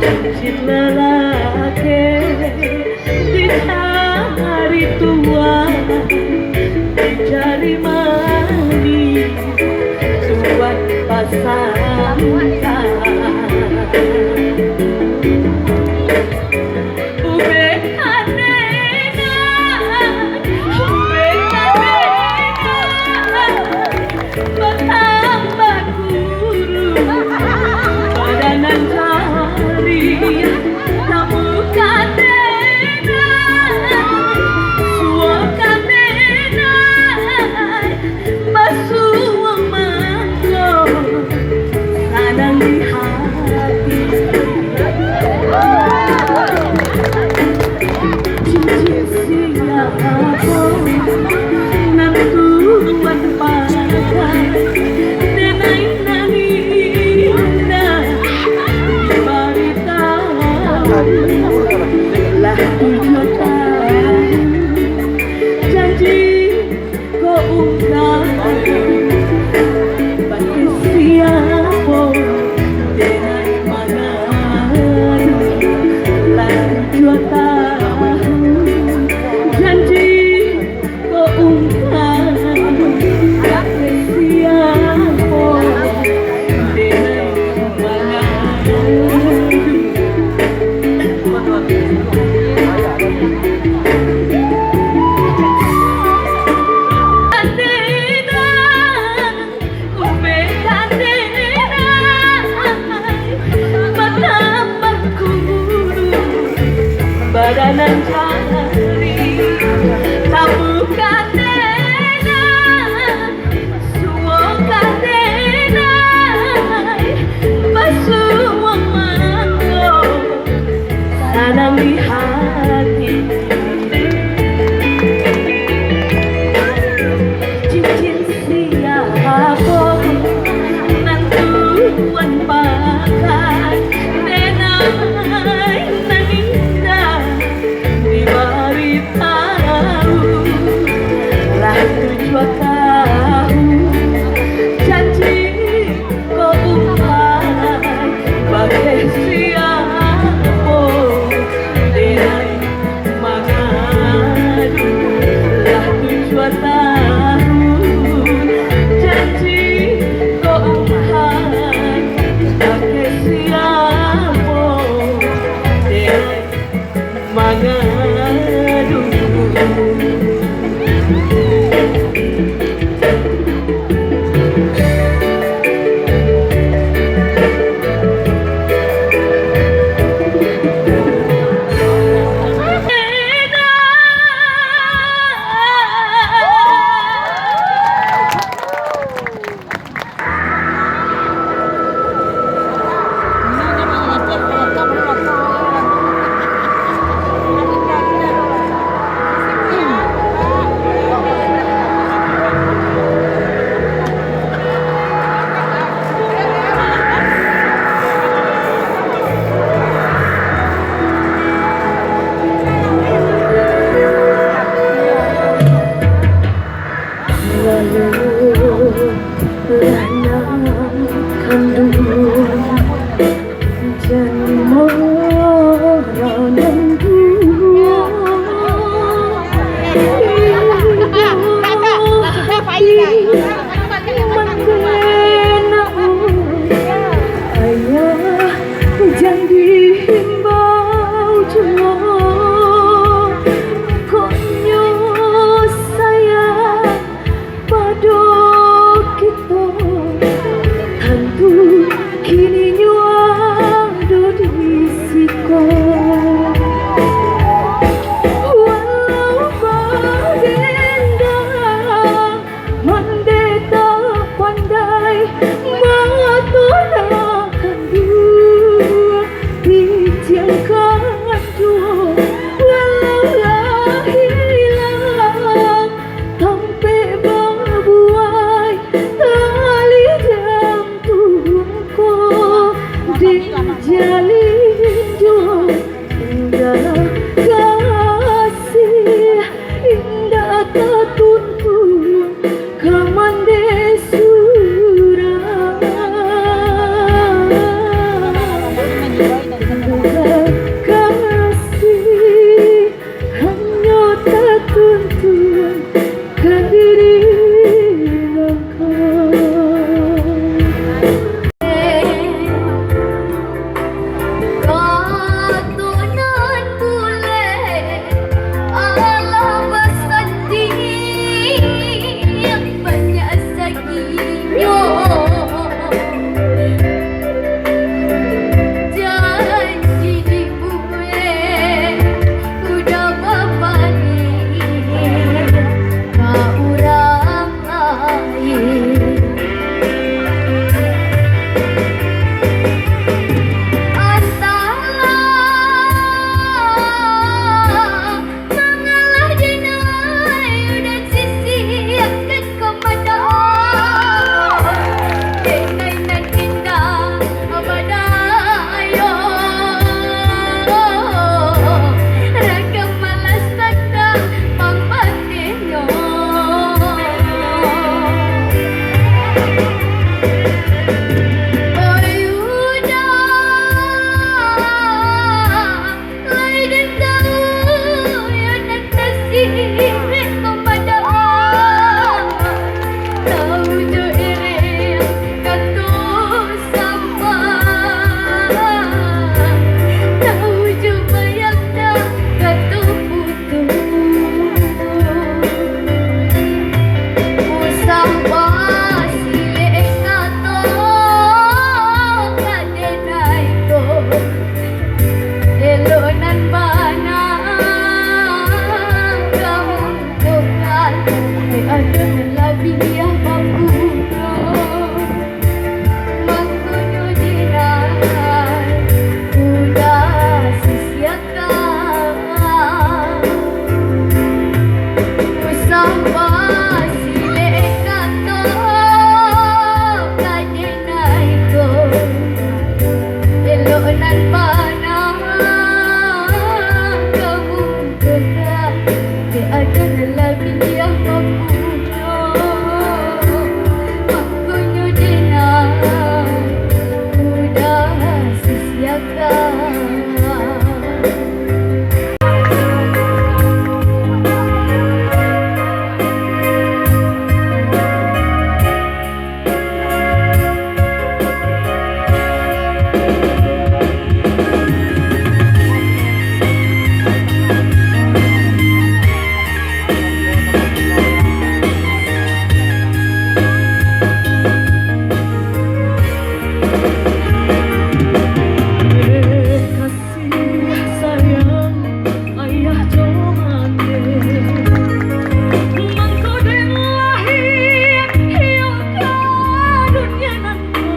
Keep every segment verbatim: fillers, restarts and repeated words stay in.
Cincin lalaki di jari tuan, di jari manis tuan pasangkan. Ubek adena, ubek adena, batambah kurus, badan nan cari, tamu kadena, suok kadena. Basuo mangko sanang di hati. Cincin siapo nan tuan pakai, denai nan indah, dibaritahu lah tujuah tahun. Janji ko ungkap, pakai siapo, denai mangadu, lah tujuah tahun. Janji ko ungkap, pakai siapo, denai mangadu. Badan nan cari, tamu kadena, suok kadena, basuo mangko sanang di hati. Cincin siapo nan tuan pakai, denai nan indah, dibaritahu lah tujuah tahun. Janji ko ungkap, pakai siapo, denai mangadu, lah tujuah tahun. Janji ko ungkap, pakai siapo, denai mangadu. Walau lah nan kanduang, jan moro nan buang. Ibu hati mangkena, ayah jan diimbau juo. Kok nyo sayang pado kito, tantu kini nyo ado di siko. Walau badendang mandeh Basilek kato ka denai ko, elok nan bana ka muko ka, dek ado nan labiah mampuno, mangkonyo denai mudah sisiakan. Kasih sayang ayah jo mande, mangko den lahia iyo ka dunia nan ko.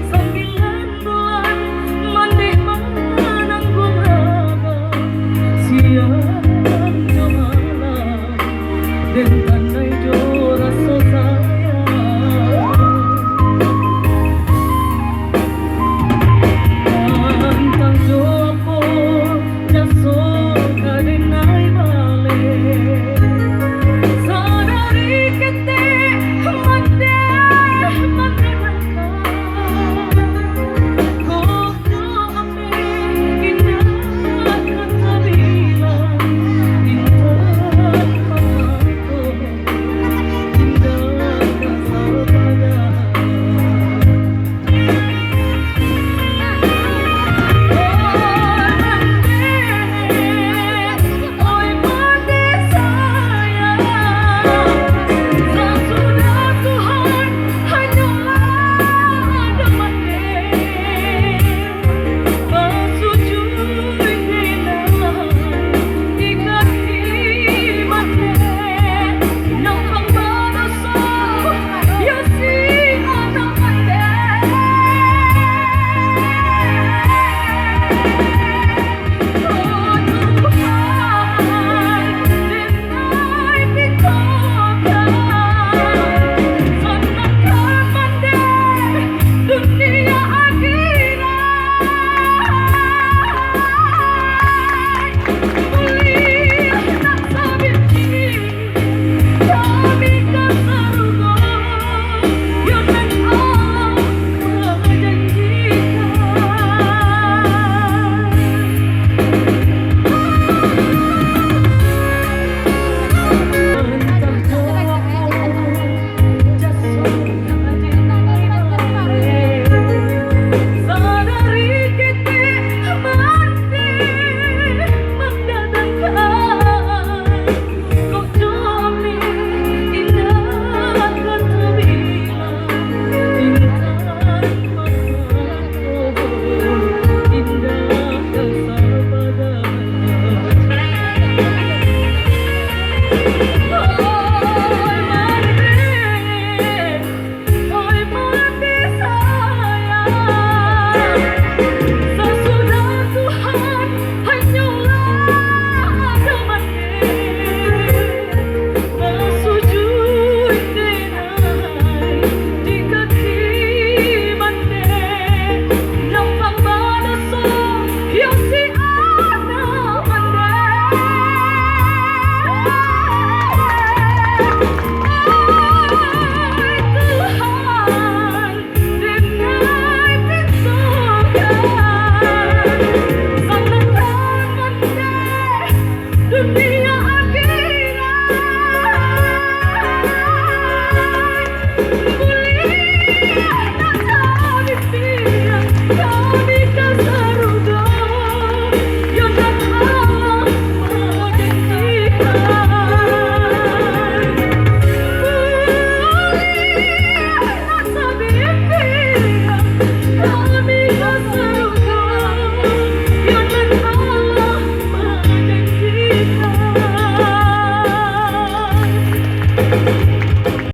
Sambilan bulan mande manangguang raga, siang jo malam den tandai jo raso sayang. Antah jo apo jaso ka denai baleh, sadari ketek mande mangadangkan. Kok